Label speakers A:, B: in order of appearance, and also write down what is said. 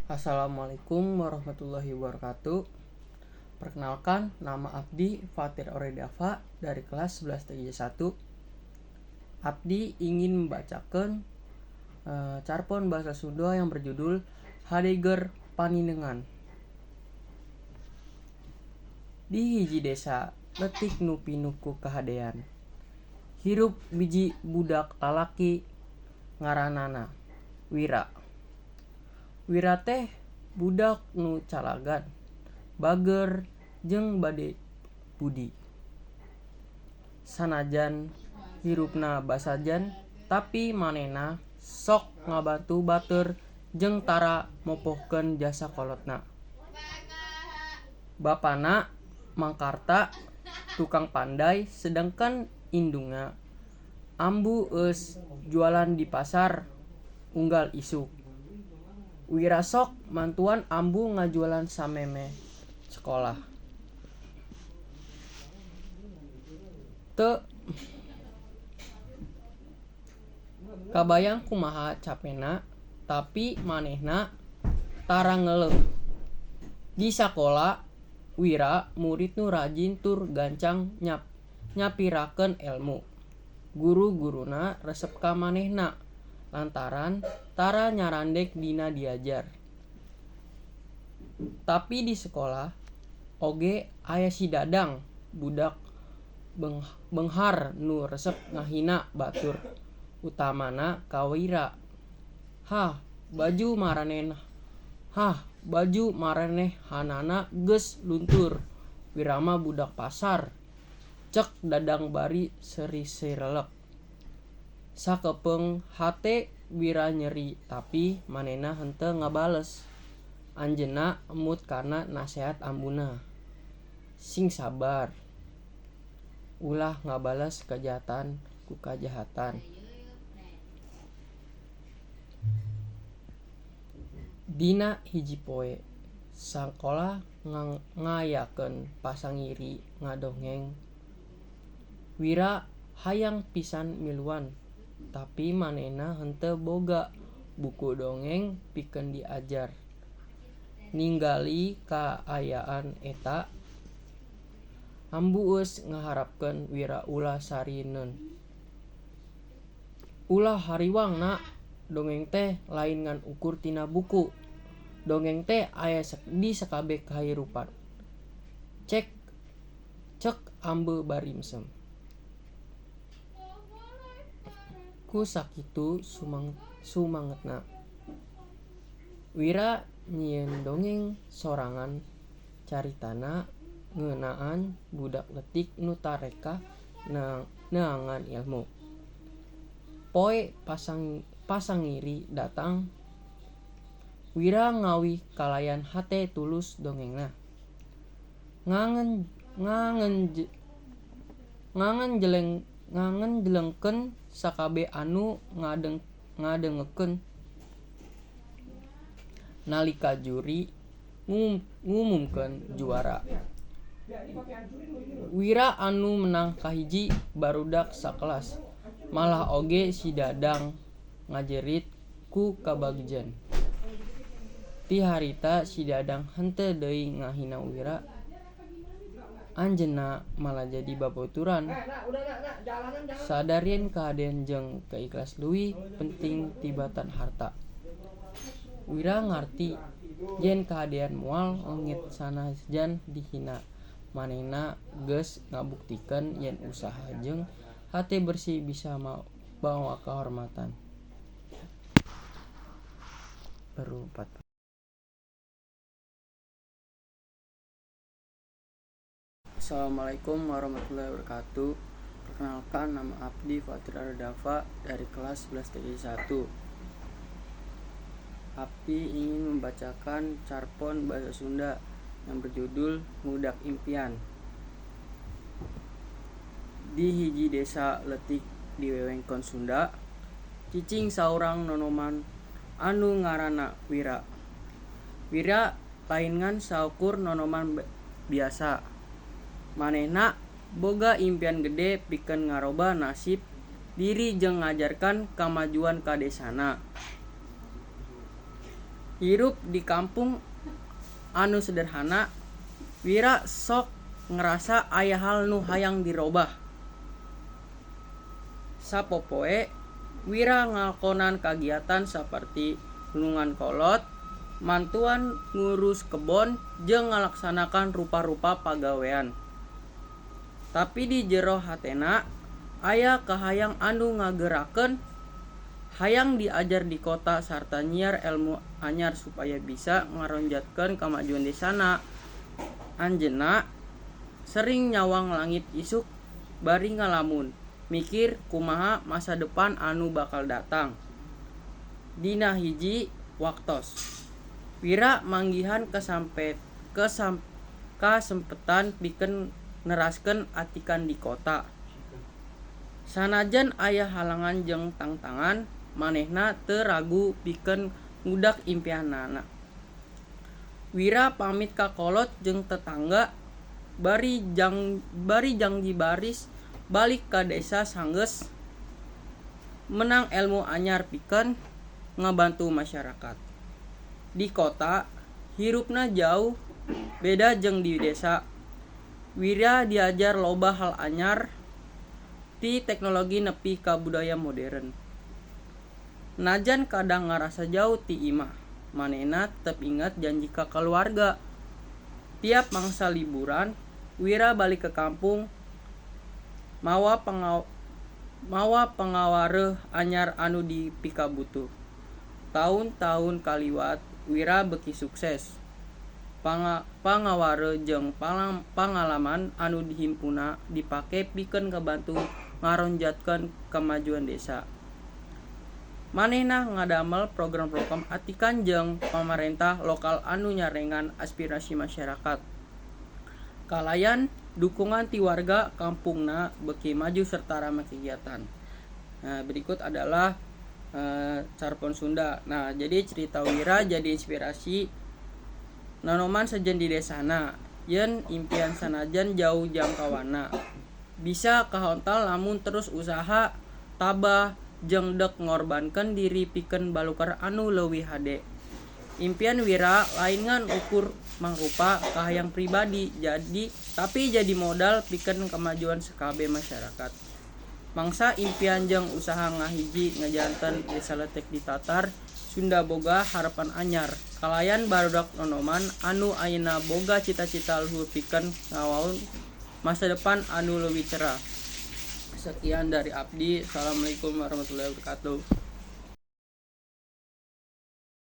A: Assalamualaikum warahmatullahi wabarakatuh. Perkenalkan, nama Abdi Fatir Oredafa dari kelas 11 TIJ 1. Abdi ingin membacakan carpon bahasa Sunda yang berjudul Hadegeur Paninengan. Di hiji desa leutik nu pinuh ku kahadean. Hirup biji budak lalaki ngaranana Wira. Wira teh budak nu calagan, bager jeung bade budi. Sanajan hirupna basajan tapi manehna sok ngabantu batur jeung tara mopohkeun jasa kolotna. Bapana Mangkarta tukang pandai sedengkeun indungna Ambu Eus jualan di pasar unggal isuk. Wira sok mantuan ambu ngajualan samemeh sakola. Teu kabayang kumaha capena tapi manehna tara ngeleuh. Di sakola Wira murid nu rajin tur gancang nyapirakeun elmu. Guru-guruna resep ka manehna lantaran tara nyarandek dina diajar. Tapi di sekolah oge aya si Dadang, budak beunghar nu resep ngahina batur utamana ka Wira. Hah, baju maranehhanana geus luntur, Wira mah budak pasar, cek Dadang bari seuri sirelek. Sakepeung hate Wira nyeri tapi manehna henteu ngabales. Anjeunna emut kana nasehat ambuna. Sing sabar, ulah ngabales kajahatan ku kajahatan. Dina hiji poe, sakola ngayakeun pasangiri ngadongeng. Wira hayang pisan miluan, tapi manehna henteu boga buku dongeng pikeun diajar. Ninggali kaayaan eta, Ambu Eus ngaharapkeun Wira ulah sarineun. Ulah hariwang na, dongeng teh lain ngan ukur tina buku. Dongeng teh aya di sakabeh kahirupan. Cek Ambe bari mesem. Ku sakitu sumangetna, Wira nyieun dongeng sorangan caritana ngeunaan budak leutik nu tareka neangan ilmu. Poe pasangiri datang, Wira ngawih kalayan hate tulus dongengna. Ngangenjelengkeun sakabeh anu ngadengekeun. Nalika juri ngumumkeun juara, Wira anu menang kahiji barudak sakelas, malah oge si Dadang ngajerit ku kabagjen. Ti harita si Dadang henteu deui ngahina Wira, anjeunna malah jadi babaturan. Sadar yen kahadean jeung kaiklas leuwih penting tibatan harta. Wira ngarti yen kahadean moal leungit sanajan dihina. Manehna geus ngabuktikeun yen usaha jeung hate bersih bisa mawa kahormatan. Baru 4. Assalamualaikum warahmatullahi wabarakatuh. Perkenalkan, nama Abdi Fatir Ardafa dari kelas 11 TI 1. Abdi ingin membacakan carpon bahasa Sunda yang berjudul Ngudak Impian. Di hiji desa leutik di wewengkon Sunda, cicing saurang nonoman anu ngaranna Wira. Wira lain ngan saukur nonoman biasa. Manehna boga impian gede pikeun ngaroba nasib diri jeung ngajarkan kamajuan ka desana. Hirup di kampung anu sederhana, Wira sok ngerasa aya hal nu hayang dirobah. Sapopoe, Wira ngalakonan kagiatan saperti nulungan kolot, mantuan ngurus kebon jeung ngalaksanakan rupa-rupa pagawean. Tapi di jero hatena aya kahayang anu ngagerakeun hayang diajar di kota sarta nyiar elmu anyar supaya bisa ngaronjatkeun kamajuan desana. Anjeunna sering nyawang langit isuk bari ngalamun, mikir kumaha masa depan anu bakal datang. Dina hiji waktos, Wira manggihan kasempetan pikeun neraskeun atikan di kota. Sanajan aya halangan jeung tangtangan, manehna teu ragu pikeun ngudak impianana. Wira pamit ka kolot jeung tetangga bari jangji baris balik ka desa sanggeus menang elmu anyar pikeun ngabantu masyarakat. Di kota, hirupna jauh beda jeung di desa. Wira diajar loba hal anyar ti teknologi nepi ka budaya modern. Najan kadang ngarasa jauh ti imah, manehna tetep inget janji ka kaluarga. Tiap mangsa liburan, Wira balik ke kampung mawa pangawareuh anyar anu dipikabutuh. Taun-taun kaliwat, Wira beuki sukses. Pangawareuh jeung pangalaman anu dihimpunna dipake pikeun ngabantu ngaronjatkeun kamajuan desa. Manehna ngadamel program-program atikan jeung pamarentah lokal anu nyarengan aspirasi masyarakat. Kalayan dukungan ti warga kampungna beuki maju serta ramai kegiatan. Nah, berikut adalah carpon Sunda. Nah, jadi cerita Wira jadi inspirasi nonoman sejen di desana, yen impian sanajan jauh jangkawana. Bisa kahontal lamun terus usaha, tabah jeung dek ngorbankeun diri pikeun balukar anu leuwih hade. Impian Wira lain ngan ukur mangrupa kahayang pribadi jadi tapi jadi modal pikeun kemajuan sakabeh masyarakat. Mangsa impian jeung usaha ngahiji ngajanten desa leutik di Tatar Sunda boga harapan anyar. Kalayan barudak nonoman anu ayeuna boga cita-cita luhur pikeun ngawaun masa depan anu leuwih cerah. Sekian dari abdi. Assalamualaikum warahmatullahi wabarakatuh.